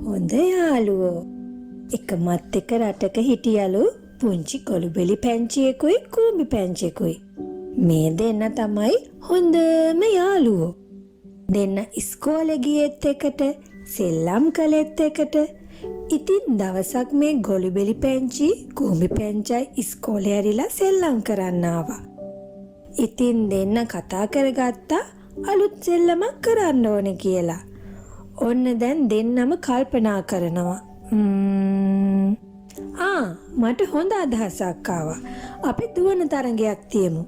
හොඳ යාළුවෝ. එකමත් එක රටක හිටියලු පුංචි ගොළුබෙලි පැංචියෙකුයි කූඹි පැංචෙකුයි. මේ දෙන්න තමයි හොඳම යාළුවෝ. දෙන්න ඉස්කෝලේ ගියෙත් එකට, සෙල්ලම් කළෙත් එකට. ඉතින් දවසක් මේ ගොළුබෙලි පැංචි කූඹි පැංචයි ඉස්කෝලේ ඇරිලා සෙල්ලම් කරන්න ආවා. ඉතින් දෙන්න කතා කරගත්තා අලුත් සෙල්ලමක් කරන්න ඕනේ කියලා. ඔන්න දැන් දෙන්නම කල්පනා කරනවා. ආ, මට හොඳ අදහසක් ආවා. අපි දුවන තරඟයක් තියමු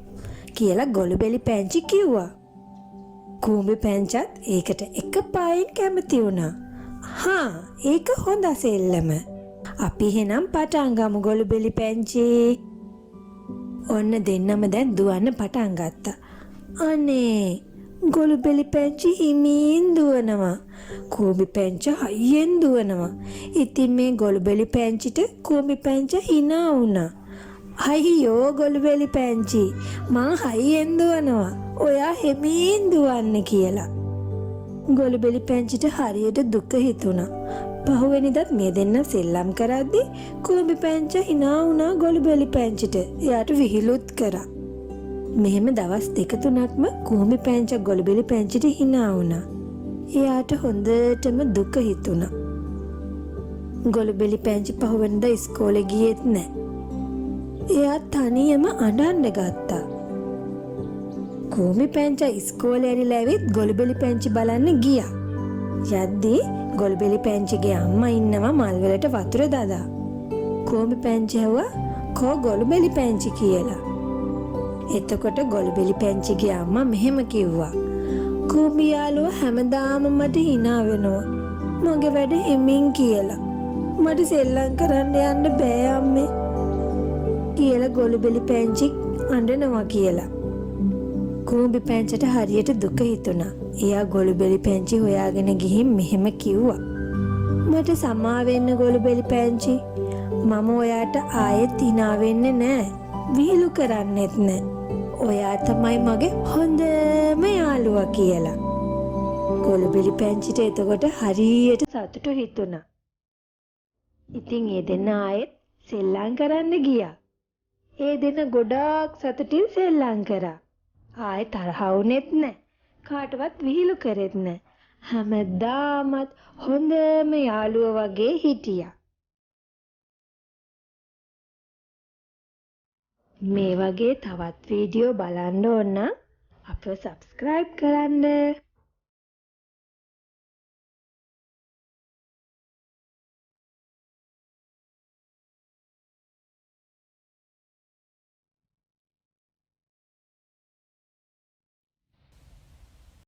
කියලා ගොළුබෙලි පැංචි කිව්වා. කූඹි පැංචත් ඒකට එක පායෙන් කැමති වුණා. හා, ඒක හොඳ සෙල්ලම. අපි එහෙනම් පටන් ගමු ගොළුබෙලි පැංචි. ඔන්න දෙන්නම දැන් දුවන්න පටන් ගත්තා. අනේ, ගොළුබෙලි පැංචි හිමින් දුවනවා. කූඹි පැංච හයියෙන් දුවනවා. ඉතින් මේ ගොළුබෙලි පැංචිට කූඹි පැංච හිනා වුණා. අයියෝ ගොළුබෙලි පැංචි, මං හයියෙන් දුවනවා. ඔයා හිමින් දුවන්න කියලා. ගොළුබෙලි පැංචිට හරියට දුක හිතුණා. පහුවෙනිදත් මේ දෙන්න සෙල්ලම් කරද්දි කූඹි පැංච හිනා වුණා ගොළුබෙලි පැංචිට. එයාට විහිළුත් කරා. මෙහෙම දවස් දෙක තුනක්ම කූඹි පැංච ගොළුබෙලි පැංචිට හිනා වුණා. එයාට හොඳටම දුක හිතුණා. ගොළුබෙලි පැංචි පහුවෙනිදා ඉස්කෝලේ ගියෙත් නෑ. එයා තනියම අඬන්න ගත්තා. කූඹි පැංචා ඉස්කෝලේ ඇරිලා ඇවිත් ගොළුබෙලි පැංචි බලන්න ගියා. යද්දී ගොළුබෙලි පැංචිගේ අම්මා ඉන්නවා මල් වලට වතුර දදා. කූඹි පැංචි ඇහුවා කෝ ගොළුබෙලි පැංචි කියලා. එතකොට ගොළුබෙලි පැංචිගේ අම්මා මෙහෙම කිව්වා. කූඹි යාළුවා හැමදාම මට හිනා වෙනවා. මගේ වැඩ හිමින් කියලා. මට සෙල්ලම් කරන්න යන්න බෑ අම්මේ කියලා ගොළුබෙලි පැංචි අඬනවා කියලා. කූඹි පැංචට හරියට දුක හිතුණා. එයා ගොළුබෙලි පැංචි හොයාගෙන ගිහින් මෙහෙම කිව්වා. මට සමා වෙන්න ගොළුබෙලි පැංචි. මම ඔයාට ආයෙත් හිනා වෙන්නේ නෑ. විහිළු කරන්නෙත් නෑ. ඔයා තමයි මගේ හොඳම යාළුවා කියලා. ගොළුබෙලි පැංචිට එතකොට හරියට සතුටු හිතුණා. ඉතින් ඒ දෙන්න ආයෙත් සෙල්ලම් කරන්න ගියා. ඒ දෙන්න ගොඩාක් සතුටින් සෙල්ලම් කරා. ආයෙ තරහ වුණෙත් නෑ. කාටවත් විහිළු කරෙත් නෑ. හැමදාමත් හොඳම යාළුවෝ වගේ හිටියා. මේ වගේ තවත් වීඩියෝ බලන්න ඕන නම් අපව සබ්ස්ක්‍රයිබ් කරන්න.